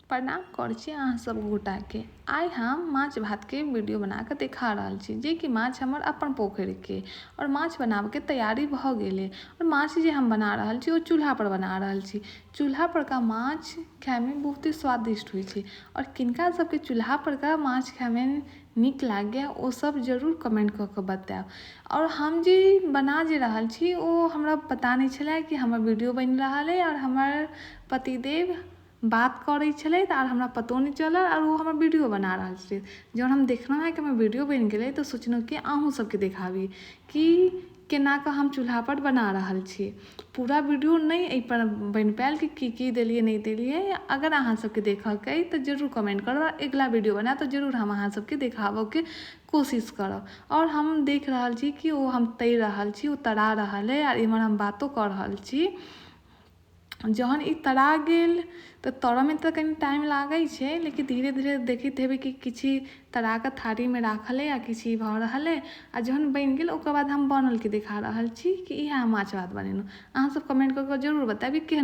प्रणाम करै छी अहाँ सब गोटाके। आइ हम माछ भातके वीडियो बनाकऽ देखा रहल छी, जेकि माछ हमर अपन पोखरिके आओर माछ बनाबऽके तैयारी भऽ गेलै। आओर माछ जे हम बना रहल छी ओ चूल्हापर बना रहल छी। चूल्हापरका माछ खाइमे बहुते स्वादिष्ट होइ छै। आओर किनका सबके चूल्हापरका माछ खाइमे नीक लागैए ओ सब जरूर कमेन्ट कऽ कऽ बतायब। आओर हम जे बना जे रहल छी ओ हमरा पता नहि छलै कि हमर वीडियो बनि रहल अइ, आओर हमर पतिदेव बात करै छलथि आओर हमरा पतो नहि चलल, आओर ओ हमर वीडियो बना रहल छलथि। जहन हम देखलहुँ हेँ कि हमर वीडियो बनि गेलै तऽ सोचलहुँ कि अहूँ सबके देखाबी कि केनाकऽ हम चूल्हापर बना रहल छी। पूरा वीडियो नहि एहिपर बनि पायल कि की की देलियै नहि देलियै। अगर अहाँ सबके देखऽके अइ तऽ जरूर कमेन्ट करब, अगिला वीडियो बनायब तऽ जरूर हम अहाँ सबके देखाबऽके कोशिश करब। आओर हम देख रहल छी कि ओ हम तरि रहल छी, ओ तरा रहल अइ, आओर इम्हर हम बातो कऽ रहल छी। जहन ई तरा गेल तऽ तरऽमे तऽ कनि टाइम लागै छै, लेकिन धीरे धीरे देखैत हेबै कि किछु तराकऽ थारीमे राखल अइ आओर किछु ई भऽ रहल अइ। आओर जहन बनि गेल ओकर बाद हम बनलके देखा रहल छी कि इएह हम माछ भात बनेलहुँ। अहाँसब कमेन्ट कऽ कऽ जरूर बतायब कि केहन।